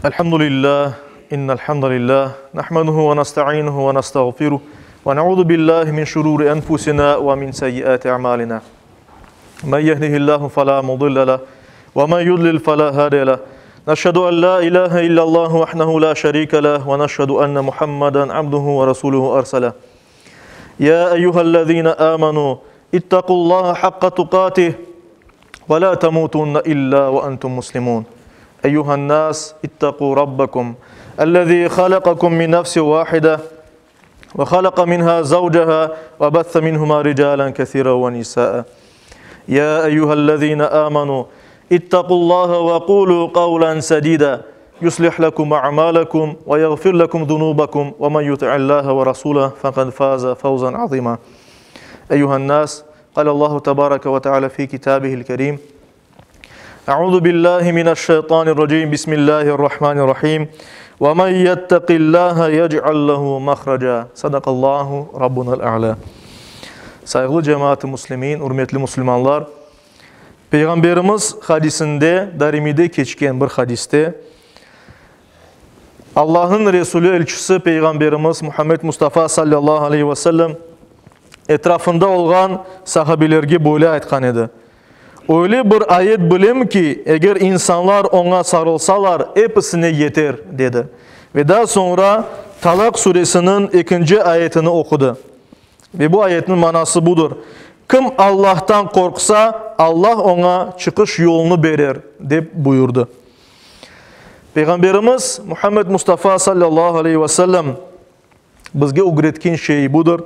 الحمد لله إن الحمد لله نحمده ونستعينه ونستغفره ونعوذ بالله من شرور أنفسنا ومن سيئات أعمالنا من يهده الله فلا مضل له ومن يضلل فلا هادي له نشهد أن لا إله إلا الله وحده لا شريك له ونشهد أن محمدا عبده ورسوله أرسله يا أيها الذين آمنوا اتقوا الله حق تقاته ولا تموتن إلا وأنتم مسلمون أيها الناس اتقوا ربكم الذي خلقكم من نفس واحدة وخلق منها زوجها وبث منهما رجالا كثيرا ونساء يا أيها الذين آمنوا اتقوا الله وقولوا قولا سديدا يصلح لكم أعمالكم ويغفر لكم ذنوبكم ومن يطع الله ورسوله فقد فاز فوزا عظيما أيها الناس قال الله تبارك وتعالى في كتابه الكريم أعوذ بالله من الشيطان الرجيم بسم الله الرحمن الرحيم ومن يتق الله يجعل له مخرجا صدق الله ربنا الأعلى Sayğılı cemaat-ı muslimin, ürmetli musulmanlar, Peyğamberimiz hadisinde, Darimide keçken bir hadiste, Allahnıñ Resulü, Elçisi, Peyğamberimiz Muhammed Mustafa sallallahu aleyhi ve sellem etrafında olğan sahabelerge böyle aytqan edi, Öyle bir ayet bilem ki, eger insanlar oña sarılsalar, episine yeter, dedi. Ve daa soñra Talaq suresiniñ ekinci ayetini oqudı. Ve bu ayetniñ manası budır, Kim Allahtan qorqsa, Allah oña çıqış yolunı berer, dep buyurdı. Peyğamberimiz Muhammed Mustafa sallallahu aleyhi ve sellem bizge ögretken şey budır.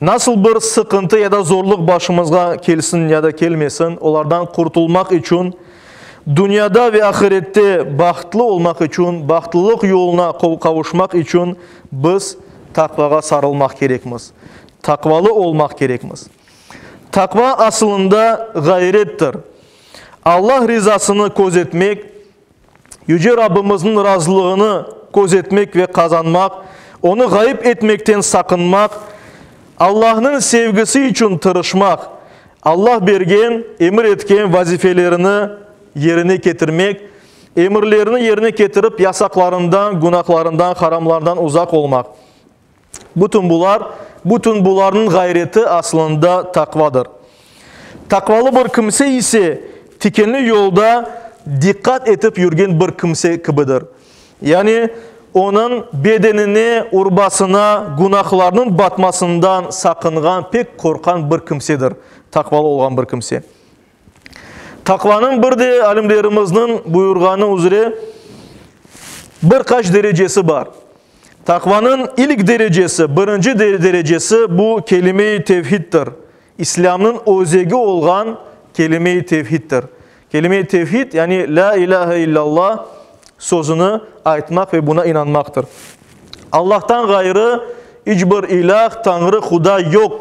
Nasıl bir sıqıntı ya da zorluq başımızğa kelsin ya da kelmesin, olardan qurtulmaq içün, dünyada ve ahirette bahtlı olmaq içün, bahtlılıq yoluna qavuşmaq içün biz taqvağa sarılmaq kerekmiz, taqvalı olmaq kerekmiz. Taqva asılında ğayrettir. Allah rizasını közetmek, Yüce Rabbimizniñ razılığını közetmek ve qazanmaq, Onı ğayıp etmekten saqınmaq, Allahnıñ sevgisi içün tırışmaq, Allah bergen, emir etken vazifelerini yerine ketirmek, emirlerini yerine ketirip yasaqlarından, günahlarından, haramlardan uzaq olmaq. Bütün bular, bütün bularnıñ ğayreti aslında taqvadır. Taqvalı bir kimse ise tikenli yolda diqqat etip yürgen bir kimse kibidir. Yani, onıñ bedenine, urbasına günahlarnıñ batmasından saqınğan, pek qorqqan bir kimsedir, taqvalı olğan bir kimse. Taqvanıñ bir de alimlerimizniñ buyurğanı üzre bir qaç derecesi bar. Taqvanıñ ilk derecesi, birinci derecesi bu kelime-i tevhiddir. İslâmnıñ özegi olğan kelime-i tevhiddir. Kelime-i tevhid, yani lâ ilâhe illallah sözüni aytmaq ve buna inanmaqtır. Allahtan ğayrı iç bir ilâh, Tañrı, Huda yoq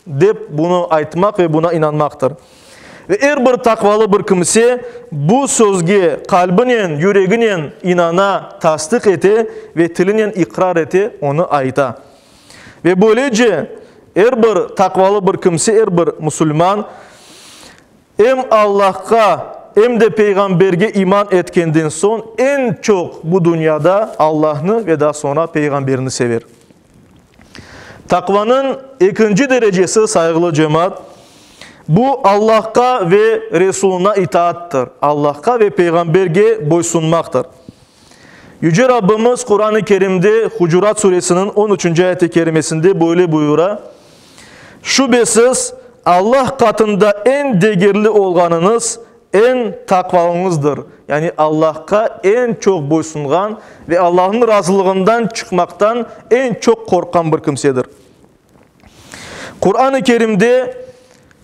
dep bunı aytmaq ve buna inanmaqtır. Ve er bir taqvalı bir kimse bu sözge qalbinen, yüreginen inana, tasdiq ete ve tilinen iqrar ete, onı ayta. Ve böylece er bir taqvalı bir kimse, er bir musulman em Allahqa, em de Peyğamberge iman etkenden soñ eñ çoq bu dünyada Allahnı ve daa soñra Peyğamberni sever. Taqvanıñ ekinci derecesi, sayğılı cemaat, bu Allahqa ve Resuluna itaattır, Allahqa ve Peyğamberge boysunmaqtır. Yüce Rabbimiz Quran-ı Kerimde Hucurat suresiniñ on üçünci ayet-i kerimesinde böyle buyura, Şübesiz, Allah qatında eñ degerli olğanıñız, Eñ taqvalıñızdır, yani Allahqa eñ çoq boysunğan ve Allahnıñ razılığından çıqmaqtan eñ çoq qorqqan bir kimsedir. Quran-ı Kerimde,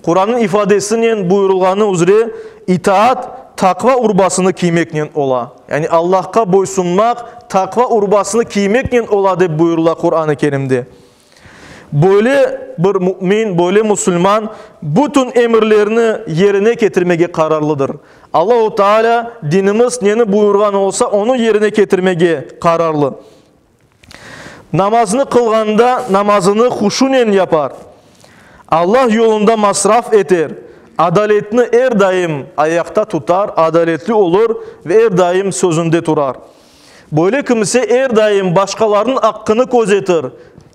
Qurannıñ ifadesinen buyurılğanı üzre, itaat taqva urbasını kiymeknen ola. Yani Allahqa boysunmaq taqva urbasını kiymeknen ola dep buyurıla Quran-ı Kerimde. Böyle bir mümin, böyle musulman bütün emirlerni yerine ketirmege qararlıdır. Allahu Teala dinimiz neni buyurğan olsa, onı yerine ketirmege qararlı. Namaznı qılğanda namazını huşunen yapar. Allah yolunda masraf eter. Adaletni er daim ayaqta tutar, adaletli olur ve er daim sözünde turar. Böyle kimse er daim başqalarnıñ aqqını közetir,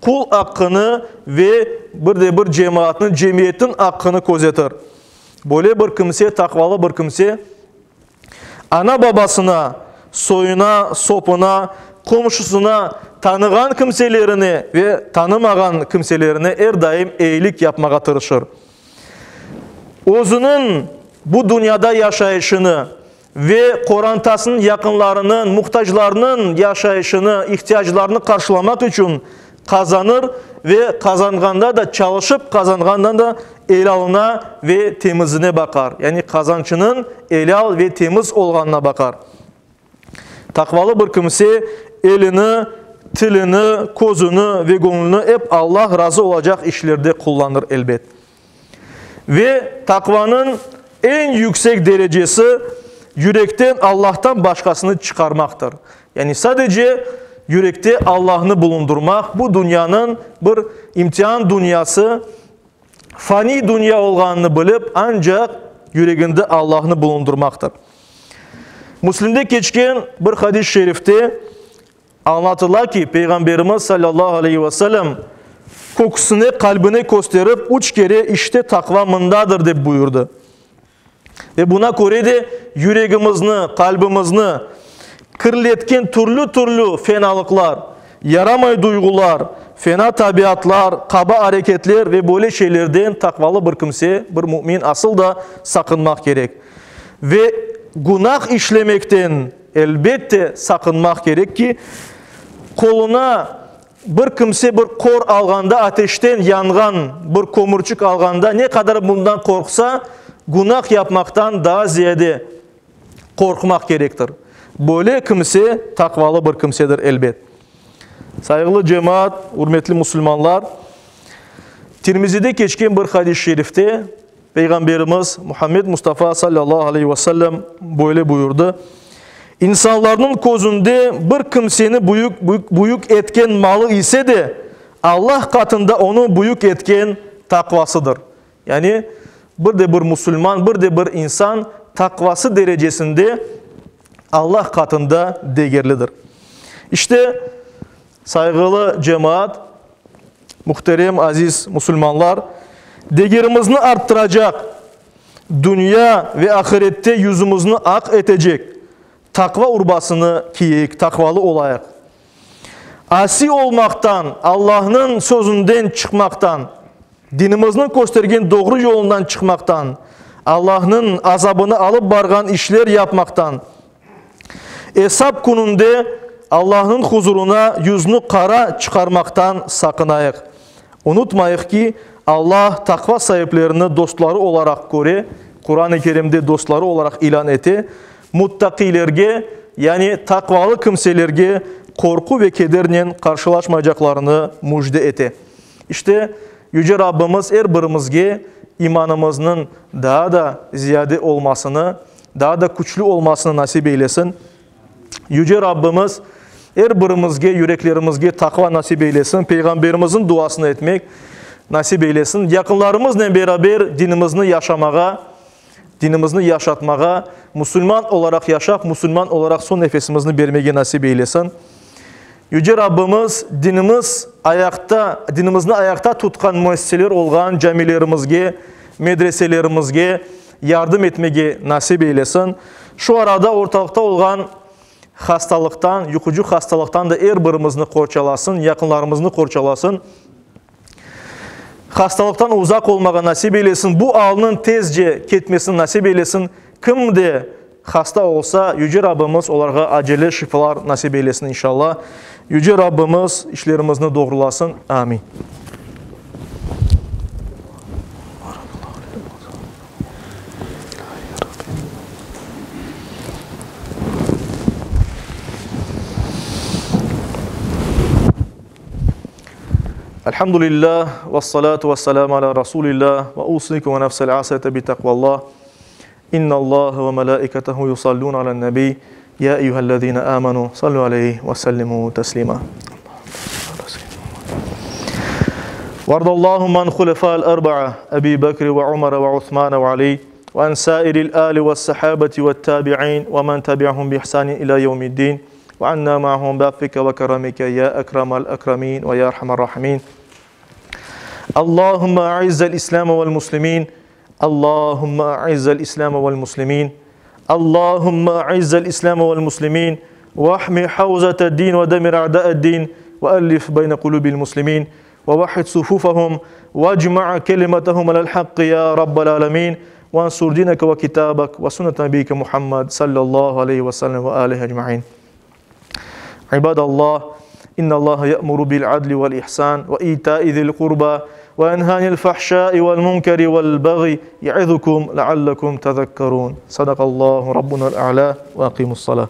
qul aqqını ve bir de bir cemaatnıñ, cemiyetniñ aqqını közetir. Böyle bir kimse, taqvalı bir kimse, ana-babasına, soyuna, sopuna, qomşusına, tanığan kimselerine ve tanımağan kimselerine er daim eyilik yapmağa tırışır. Özüniñ bu dünyada yaşayışını ve qorantasınıñ yaqınlarınıñ, muhtaclarnıñ yaşayışını, ihtiyaclarını qarşılamaq içün qazanır ve qazanğanda da, çalışıp qazanğanda da elâlına ve temizine baqar. Yani qazançınıñ elâl ve temiz olğanına baqar. Taqvalı bir kimse elini, tilini, közüni ve göñlüni ep Allah razı olacaq işlerde qullanır, elbet. Ve taqvanıñ eñ yüksek derecesi, yürekten Allahtan başqasını çıqarmaqtır. Yani sadece yürekte Allahnı bulundırmaq, bu dünyanıñ bir imtian dünyası, faniy dünya olğanını bilip, ancaq yüreginde Allahnı bulundırmaqtır. Müslimde keçken bir hadis-i şerifte Añlatıla ki, Peyğamberimiz salâllahu aleyhi ve sellem köksüne, qalbine kösterip, üç kere İşte taqva mındadır dep buyurdı. Ve buna köre de yüregimizni, qalbimizni kirletken türlü-türlü fenalıqlar, yaramay duyğular, fena tabiatlar, qaba areketler ve böyle şeylerden taqvalı bir kimse, bir mümin asıl da saqınmaq kerek. Ve günah işlemekten Elbette, saqınmaq kerek ki, qoluna bir kimse bir qor alğanda, ateşten yanğan bir kömürçik alğanda, ne qadar bundan qorqsa, günah yapmaqtan daa ziyade qorqmaq kerektir. Böyle kimse taqvalı bir kimsedir, elbet. Sayğılı cemaat, ürmetli musulmanlar, Tirmizide keçken bir hadis-i şerifte Peyğamberimiz Muhammed Mustafa sallallahu aleyhi ve sellem böyle buyurdı, İnsanlarnıñ közünde bir kimseni büyük, büyük etken malı ise de, Allah qatında onı büyük etken taqvasıdır. Yani, bir de bir musulman, bir de bir insan taqvası derecesinde Allah qatında degerlidir. İşte, Sayğılı cemaat, muhterem aziz musulmanlar, degerimizni arttıracaq, dünya ve ahirette yüzümizni aq etecek taqva urbasını kiyeyik, taqvalı olayıq. Asiy olmaqtan, Allahnıñ sözünden çıqmaqtan, dinimizniñ köstergen doğru yolundan çıqmaqtan, Allahnıñ azabını alıp barğan işler yapmaqtan, Esap kününde Allahnıñ huzuruna yüzni qara çıqarmaqtan saqınayıq. Unutmayıq ki, Allah taqva saiplerini dostları olaraq köre, Quran-ı Kerimde dostları olaraq ilân ete, muttaqiylerge, yani taqvalı kimselerge qorqu ve kedernen qarşılaşmaycaqlarını müjde ete. İşte, Yüce Rabbimiz er birimizge imanımıznıñ daa da ziyade olmasını, daa da küçlü olmasını nasip eylesin. Yüce Rabbimiz er birimizge, yüreklerimizge taqva nasip eylesin, Peyğamberimizniñ duasını etmek nasip eylesin. Yaqınlarımıznen beraber dinimizni yaşamağa, dinimizni yaşatmağa, musulman olaraq yaşap, musulman olaraq soñ nefesimizni bermege nasip eylesin. Yüce Rabbimiz dinimiz ayaqta, dinimizni ayaqta tutqan müessiseler olğan camilerimizge, medreselerimizge yardım etmege nasip eylesin. Şu arada ortalıqta olğan hastalıqtan, yuqucı hastalıqtan da er birimizni qorçalasın, yaqınlarımıznı qorçalasın. Hastalıqtan uzaq olmağa nasip eylesin, bu alnıñ tezce ketmesini nasip eylesin. Kim de hasta olsa, Yüce Rabbimiz olarğa acele şifalar nasip eylesin, inşallah. Yüce Rabbimiz işlerimizni doğrulasın. Amin. Elhamdülillah, vessalatu vesselamu ala Rasulillah, ve usikum ve nefsel asete bi takvallah. İnnallaha ve melaiketehu yusallun alen nebi, ya eyyühellezine amenu, sallu aleyhi ve sellimu teslima. وارض اللهم عن خلفاء الأربعة أبي بكر وعمر وعثمان وعلي وعن سائر الآل والصحابة والتابعين ومن تبعهم بإحسان إلى يوم الدين وعنا معهم بعفك وكرمك يا أكرم الأكرمين ويا أرحم الراحمين اللهم أعز الإسلام والمسلمين اللهم أعز الإسلام والمسلمين اللهم أعز الإسلام والمسلمين واحمي حوزة الدين ودمر أعداء الدين وألف بين قلوب المسلمين ووحد صفوفهم واجمع كلمتهم على الحق يا رب العالمين وانصر دينك وكتابك وسنة نبيك محمد صلى الله عليه وسلم وآله أجمعين عباد الله إن الله يأمر بالعدل والإحسان وإيتاء ذي القربى وينهى عن الفحشاء والمنكر والبغي يعظكم لعلكم تذكرون صدق الله ربنا الأعلى وأقيموا الصلاة.